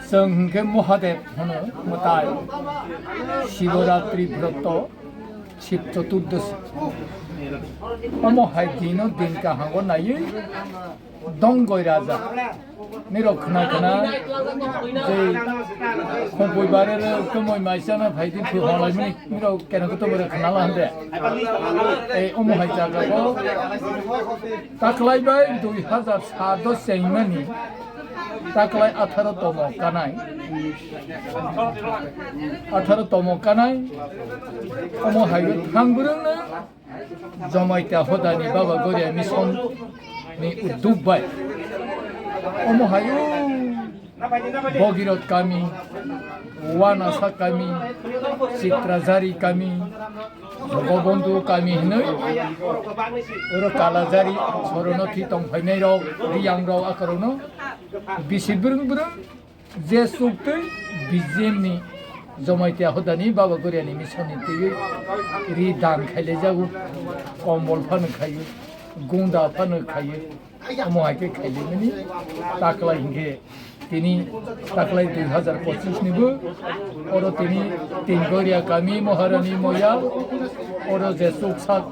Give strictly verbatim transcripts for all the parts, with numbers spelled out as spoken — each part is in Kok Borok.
Chwng hwnkhe Mahadev hwno mwtai, Shivaratri broto, Shiv Chaturdashi. Omo hai dino din kahango naiwi Dongoi Raja nirok khna khna je Khumpuibare twmwi maisana phaidi phu holaimani nirok keno khe twmwi khna la hande. Ei omo hai jaga o taklai bai dui hazar sat o chengmani taklai atharo tomo kanai, atharo tomo kanai omo hai thang bwrwngno Jamatia Hodani Baba Goria Mission ni udduk bai omo hai o Bogirot kami, Wanasa kami, Chitrajari kami, Bogobondhu kami hinwi oro Kalajari sorono thi tong phainai rok, Riyang rok akorokno bisi bwrwng bwrwng je chuk twi B J M ni Jamatia Hodani Baba Goria ni mission ni twiwi ri dan khailaijago, kombol phano khaio, gunda phano khaio. Omo hai khe khaimani taklai hinkhe tini taklai dui hazar pochis ni bo oro tini Tinggoria kami Maharani Moyal oro je chuksak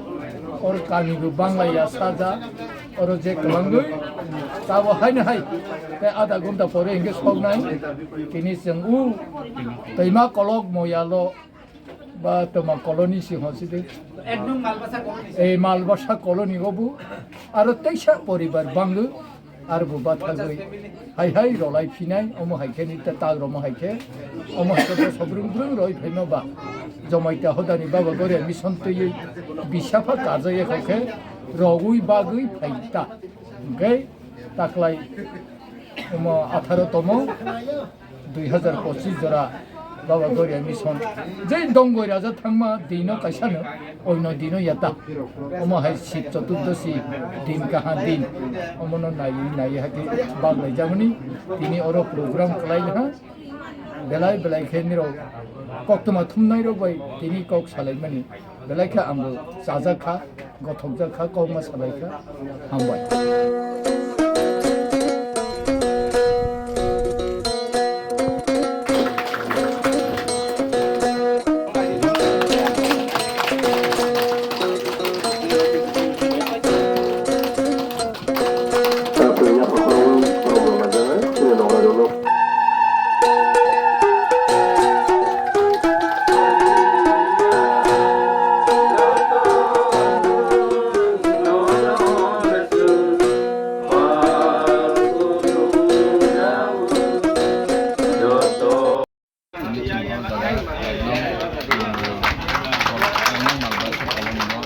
oro kami bo banglaiya saja oro je kwlangwi tabo haino hai tei adha ghonta pore hinkhe soknai tini chwng o twima kolok Moyalo ba twma colony si hwnsi de. Ekdom Malbasa colony. Ei Malbasa colony o bo aro teisa poribar bangwi aro bo bathagwi hai hai rolai phinai omo hai khe ni ta tag romo hai khe omo hai khe bo sobrung brung roi phaima ba Jamatia Hodani Baba Goria Mission twiwi bisapha karjak ya khe rogwi bagwi phai ta hwnkhe taklai omo atharo tomo dui hazar pochis jora Baba Goria Mission. Je Dongoi Raja thangma dino kaisano, oino dino yata. Omo hai Shiv Chaturdashi din kaha din. Omono naiwi naiwi hake baglai jamani. Tini oro program kwlai ha. Belai belai khe nirok koktwma thumnai rok bai tini kok salaimani. Belai khe ang bo chajak kha, gothokjak kha, kokma salai kha. Hambai. Chini chini o jaga ekdom, ah, ekdom malbasa kolomno,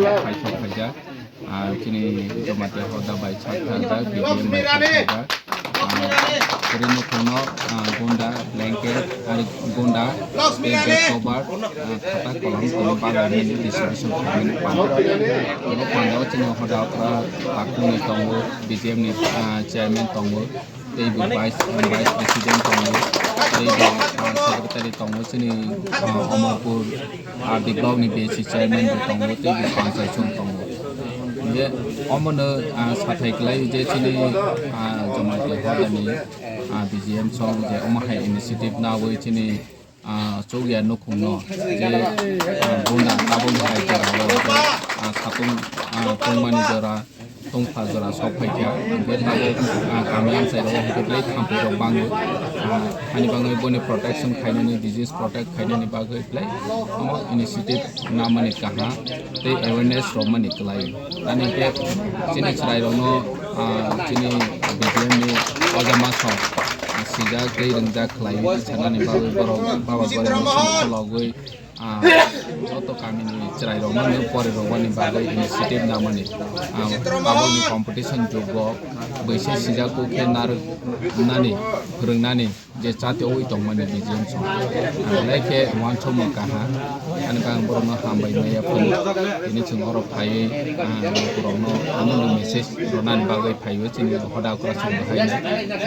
ah, phaisok phaijak. Ah, chini Jamatia Hoda bai sak thajak, B J M bai sak thajak. Ah, kwrwi nukhungno, ah, gunda, blanket, ari gunda, tei bed cover, ah, khata kolom tini bagwi distribution khaimani panda. Oro panda o chini Hoda Okra Takhukni tongo, B J M ni, ah, chairman tongo. Tei bo vice, vice president tongo, tei bo, ah, secretary tongo, chini, ah, Omorpur R D block ni B S C chairman bo tongo, tei bo panchayat song tongo. Hingke omono, ah, sathai kwlai je chini, ah, Jamatia Hodani, ah, B J M song je omo hai initiative nawi chini ah, chukya nukhungno je, ah, gunda tabukni hai jora o, ah, khatung, ah, tongmani jora, tongpha jora sok phaikha, hingke tabuk, ah, kami amchai rogo hingke belai thampui rok bango, ah, hani bagwi boni protection khainani, disease protect khainani bagwi belai omo initiative namani kaham tei awareness romani kwlai. Ani hingke chini chwrairokno, ah, chini B J M ni o jama song, ah, sijak tei ringjak khlaiwi sanani bagwi borok Baba Goria Mission khologwi, ah, joto kamini chwrairokno nw pori rwmani bagwi initiative namani, ah, aboni competition jugo bwse sijak khe narwknani, phwrwngnani. Je chati oi tongmani B J M song. Belai khe uansukmung kaham. Ani khe ang borokno hambai maya phano. Tini chwng oro phaiwi, ah, borokno amoni message rwnani bagwi phaiwi chini Hoda Okra song hai.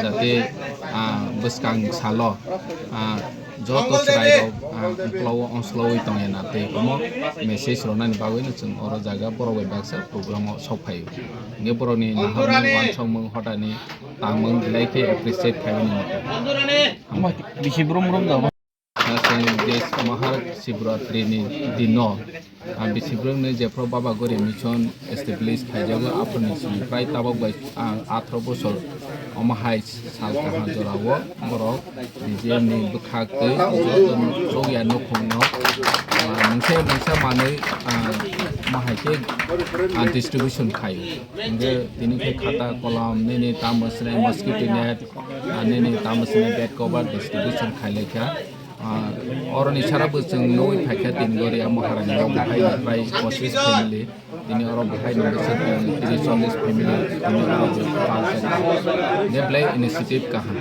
Jate, ah, bwskang salo, ah, Joto chwrairok, ah, uklao ongslawi tongya na tei omo message rwnani bagwino chwng oro jaga borok bai baksa program o sok phaio. Hwnkhe borokni naharmung, wansokmung, hodani tangmung belai khe appreciate khaimani. Bisi brum brum da. Chwng je Mahar Shivratri ni dino, ah, bisi brum ni jephru Baba Gori Mission establish khaijago, aphuru ni simi prai tabok bai, ah, atharoh bosor omo hai sal kaham jorao borok B J M ni bwkhak tei joto chukya nukhungno, ah, mungsa mungsa manwi, ah, omo hai khe, ah, distribution khai. Hwnkhe tini khe khata kolam nini tamo swnai mosquito net, ah, nini tamo swnai bed cover distribution khai lai kha. Ah, oroni sara bo chwng nugwi phaikha tin gori amo harani rok bahai prai pochis family. Tini oro bahai nungwi chwng tris chollis family tini oro bo pal kha. Hwnkhe belai initiative kaham.